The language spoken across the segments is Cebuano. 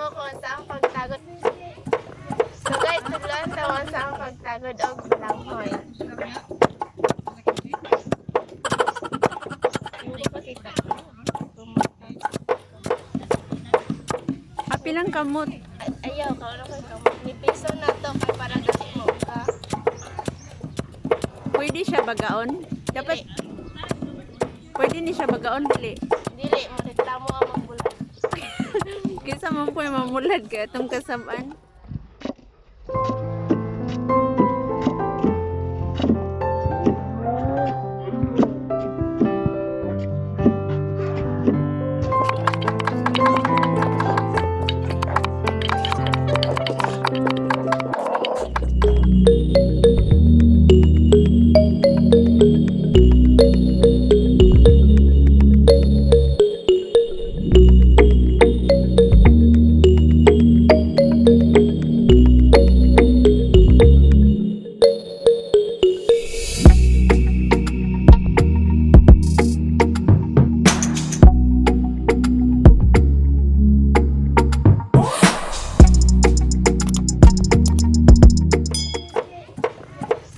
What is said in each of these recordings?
Ko unsa ang pagtagod. So guys, tudloan ta ko unsa ang pagtagod og langhoy. Hindi ko kita. Apilang kamot? Ayaw, kauna ko kamot. Ni piso na to kay para dali mo ka. Pwede siya bagaon? Dapat pwede ni siya bagaon dili? Dili, mo reklamo ang magbulad. Kinsa man po mamulad kay atong kasab-an.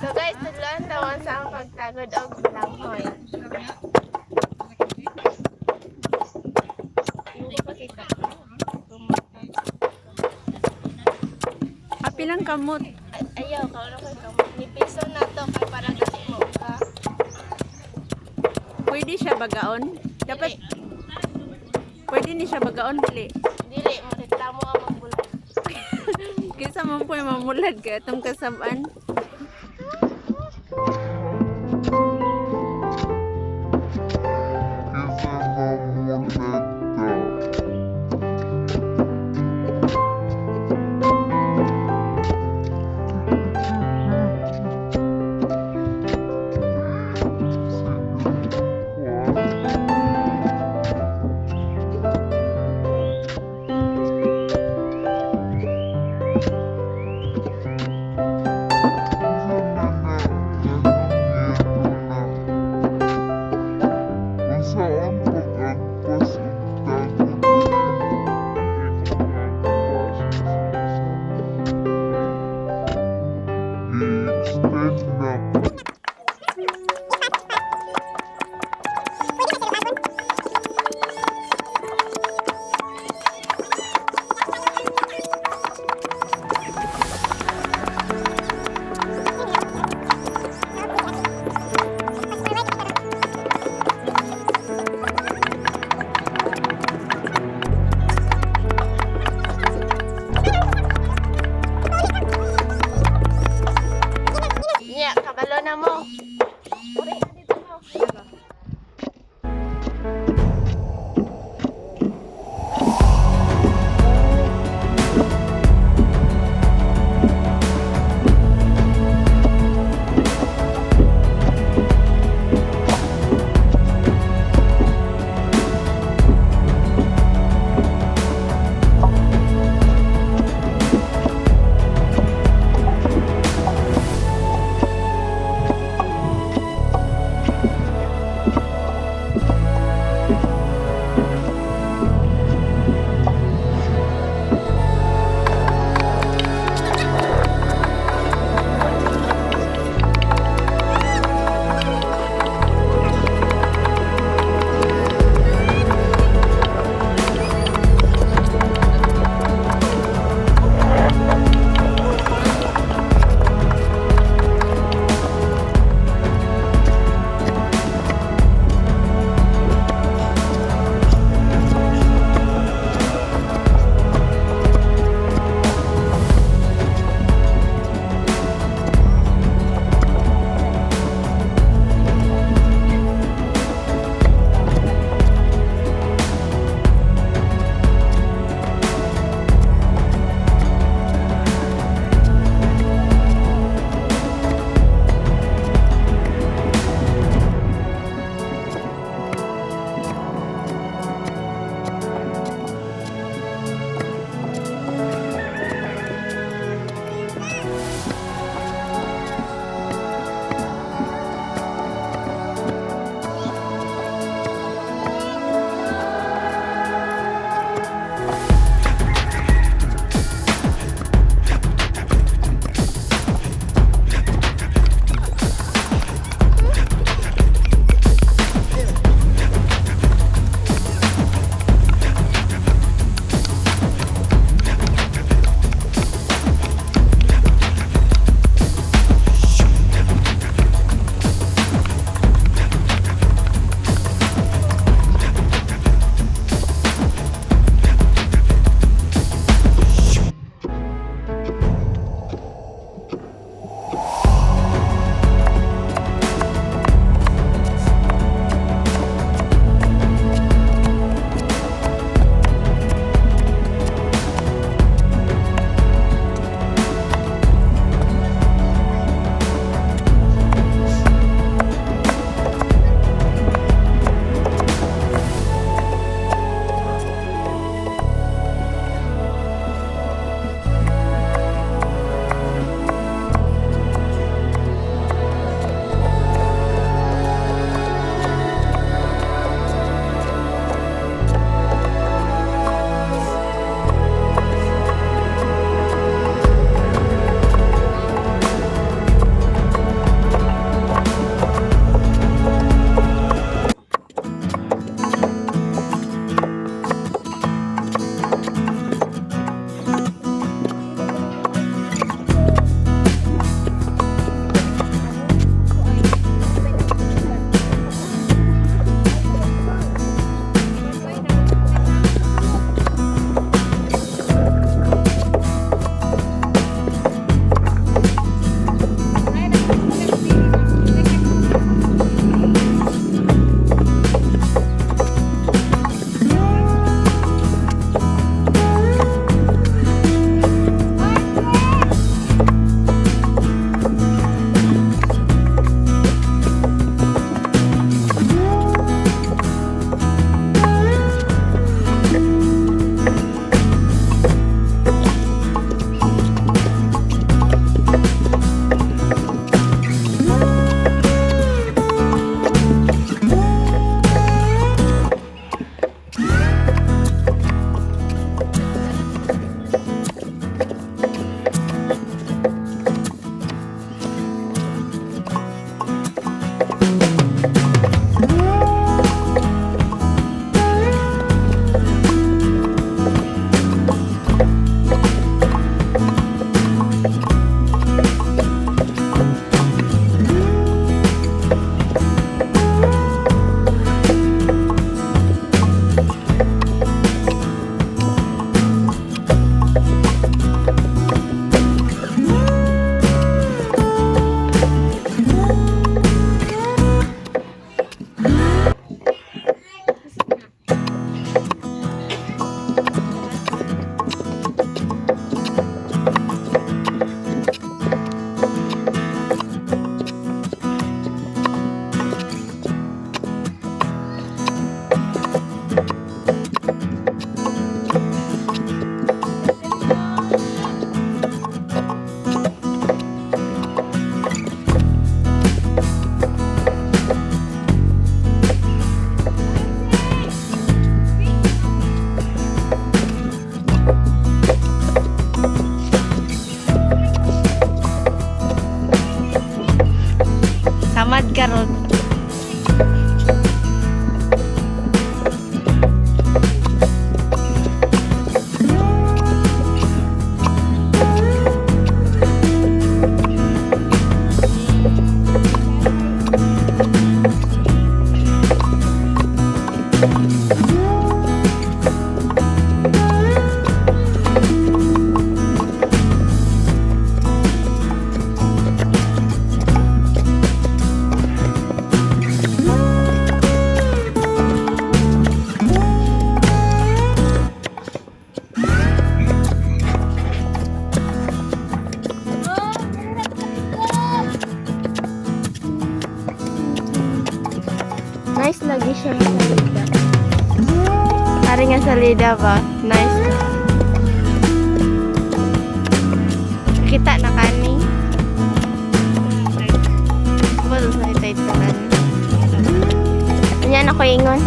So guys, tudloan ta ko unsa ang pagtagod og langhoy. Hindi ko kita. Apilang kamot? Ayaw, kauna ko kamot. Ni piso na to kay para dali mo ka. Pwede siya bagaon? Dapat pwede ni siya bagaon dili? Dili, mo reklamo ang magbulad. Kinsa man po mamulad kay atong kasab-an. Kinsa mamulad? Saan pag-agpas og tagod? I-extend na. karon. Nice lagi siya nga salida. Ari nga salida ba? Nice. Kita na kani. Wala sa ito ito kani. Ganyan ako ingon.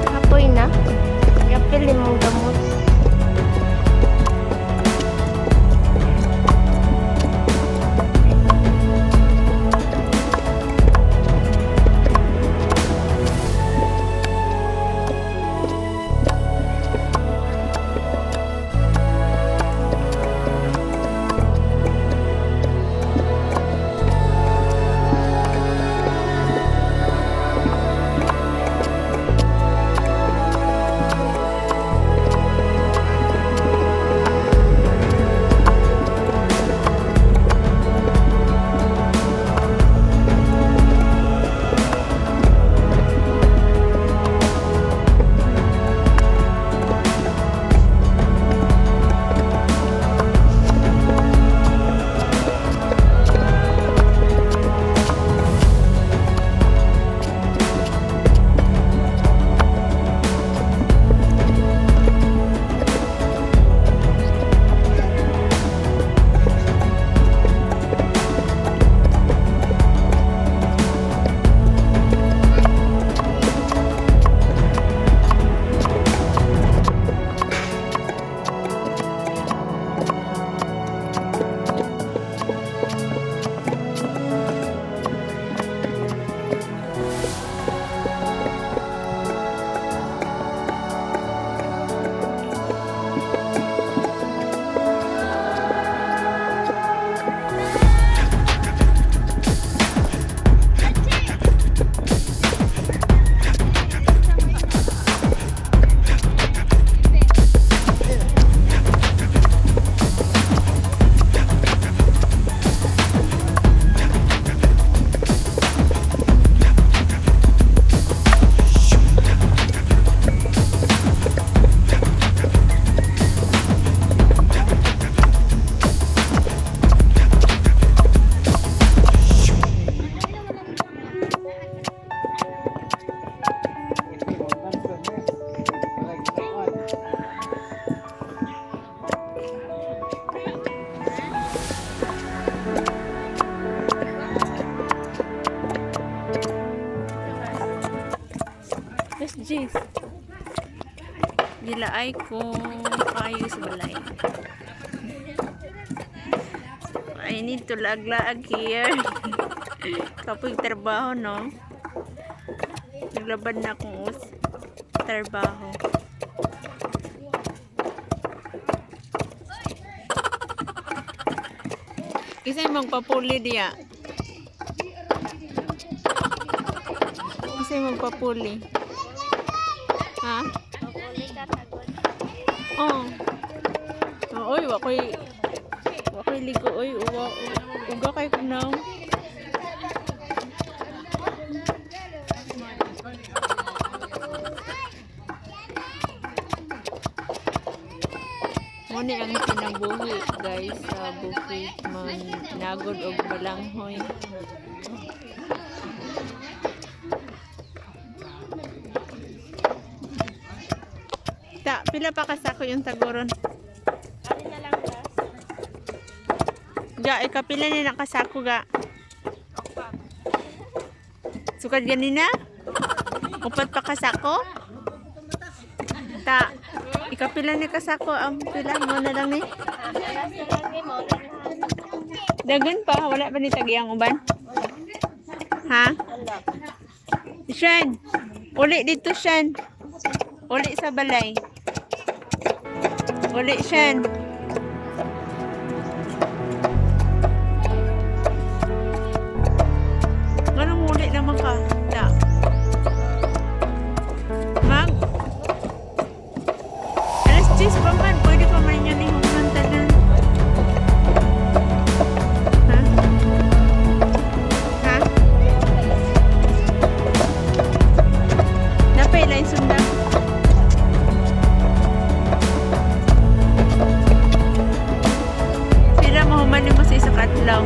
Kapoy na. Kapil imong gamot. Yes, Jis. Gilaay ko kayo sa balay. I need to laag-laag here. Kapoy trabaho, no? Naglaban na akong us. Trabaho. Kasi magpapuli diya. Kasi magpapuli. Ha? Dili ka tagod. Oh. Oh, oy, wa koy ligo oy, uwa uga kay kunaw. Mo ni ang kinabuhi, guys, sa bukid, man nagod og balanghoy. Ta, pila pa kasako yung taguron? Ano na lang, last? Ga, ikapila ni nakasako ga. Sukad ganina? Upat pa kasako? Ta, ikapila ni kasako ang pila mo na lang ni. Last na lang ni mo. Dagan pa, wala pa ni tagiyang uban? Ha? Wala. Shan, uli dito, Shan. Uli sa balay. Uli, Shan. Anong uli naman ka? Da. Mag. Alas 10 pa man. Pwede pa man yun ihukman tanan. Ha? Ha? Napay line sunda. Pila mahuman nimo sa isa ka adlaw?